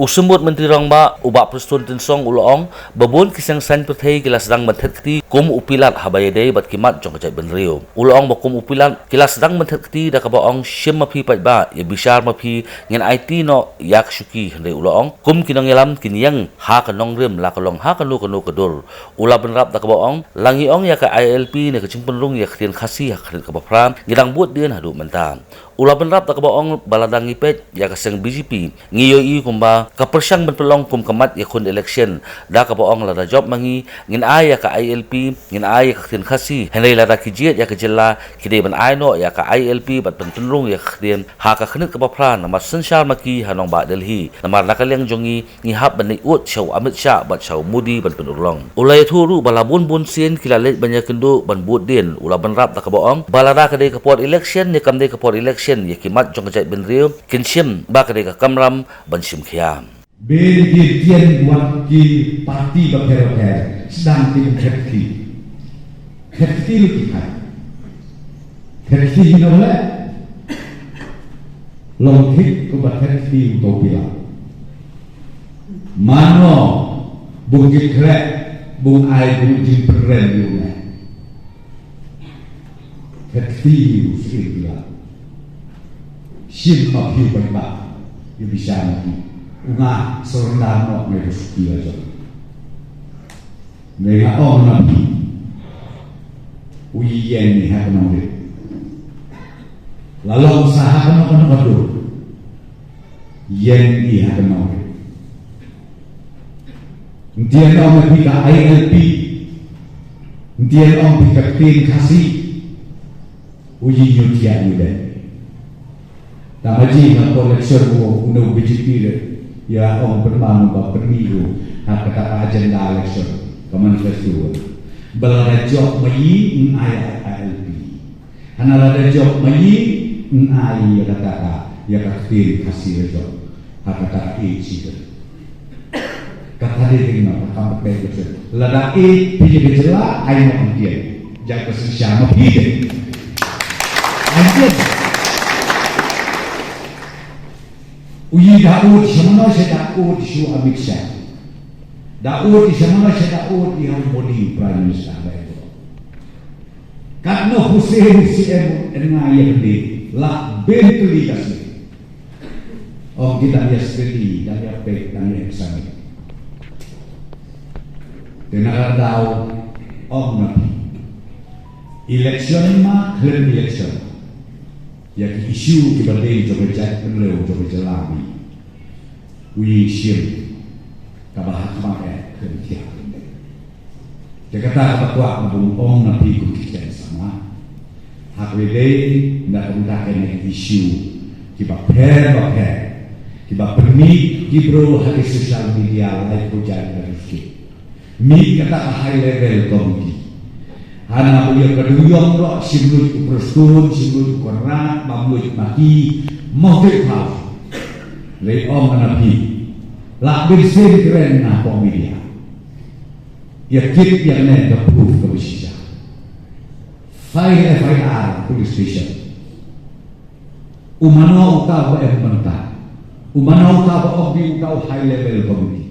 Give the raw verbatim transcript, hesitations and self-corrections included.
U Symbud Myntri Rangbah, u Bah Prestone Tynsong u la ong ba bun ki seng saiñ pyrthei ki la sdang ban thet kti kum u Pilat haba ïadei bad ki mat jong ka jaitbynriew. U la ong ba kum u Pilat ki la sdang ban thet kti da kaba ong shim ma phi paidbah, ïa bishar ma phi, ngin aiti noh ïa ka shuki, hynrei u la ong kum ki nongïalam kin ïeng ha ka nongrim la ka long ha kano kano ka dur. U la bynrap da kaba ong, la ngi ong ïa ka I L P ne ka jingpynrung ïa ka ktien Khasi ha ka khyndiat kaba phra, ngi dang bud dien haduh mynta. U la bynrap da kaba ong ba lada ngi peit ïa ka seng B J P, ngi ïohi kumba ka pyrshang ban pynlong kum ka mat ïakhun election, da kaba ong lada jop ma ngi, ngin ai ïa ka I L P, ngin ai ïa ka ktien Khasi, hynrei lada ki jied ïa ka jylla, ki dei ban ai noh ïa ka I L P bad pynrung ïa ka ktien ha ka khyndiat kaba phra, namar synshar ma ki ha nongbah Delhi, namar na ka liang jong ngi, ngi hap ban leit ud sha u Amit Shah bad sha u Modi ban pynurlong. U la ïathuh ruh ba la bun bun sien ki la leit ban ïakynduh ban bud dien. U la bynrap da kaba ong ba lada ka dei ka por election ne kam dei ka por election, ïa ki mat jong ka jaitbynriew kin shim ba ka dei ka kamram ban shim khia. Bad ki tian wat ki parti bapher bapher sdang ki thet kti. Thet kti lut ki hai. Thet kti hi na wala. Long thik kumba thet kti u to pila. Mano bun ki khreh bun ai bun jingpynrem ïa u ne. Thet kti u sdang pila. Shim ma phi paidbah, ïa bishar ma phi. U nga surrender noh, nga ïa shuki la jong. Nga ong na phi, u ïeng ni ha ka nongrim. La long sa ha kano kano ka dur, ïeng ni ha ka nongrim. Ntian ong na phi ka I L P, ntian ong phi ka ktien Khasi, u ïeng ni u thiah ni de. Tang ha ji na ko election u, u no B J P de. Ïa ong pynban ba pynmih u ha kata ka agenda election, ka manifesto. Ba lada jop ma i, ngan ai I L P. Hana lada jop ma i, ngan ai ïa kata ka, ïa ka ktien Khasi la jop ha kata ka age. Kata dei ding na ka kam pynbeit ka jylla. Lada age phi ka jylla, ai ma phi. Jaka synshar ma phi dei. Ai phi. U ïa da ud sha mano sha da ud sha u Amit Shah. Da ud sha mano sha da ud ïa u Modi Prime Minister ba ïa. Katno Hussein C M en nga ïa pynbeit la bently ka sni. Ong ki dang ïa study, dang ïa peit, dang ïa examine. Te na ka daw ong na phi. Election ma khlem election, ïa ki issue kiba dei jong ka jaitbynriew jong ka jylla, u ïeng shim kaba ha khmat eh khlem thiah. Te kata kaba kwah ban ong na phi kum ki khynnah samla. Ha kaba ïadei na ka bynta kane ka issue, kiba pher ba pher, kiba pynmih ki briew ha ki social media, live project na ki. Mih kata ka high level committee. Hana ba ïa ka duyong ruh, shim lut u Prestone, shim lut u Conrad, bam lut ma ki, mawtei phaw. Lei ong na phi. La bin sien kren na pom media. Ïa kit ïa kane ka proof kaba shisha. File F I R police station. U mano uta ba em mynta? U mano uta ba ong ba uta u high level committee?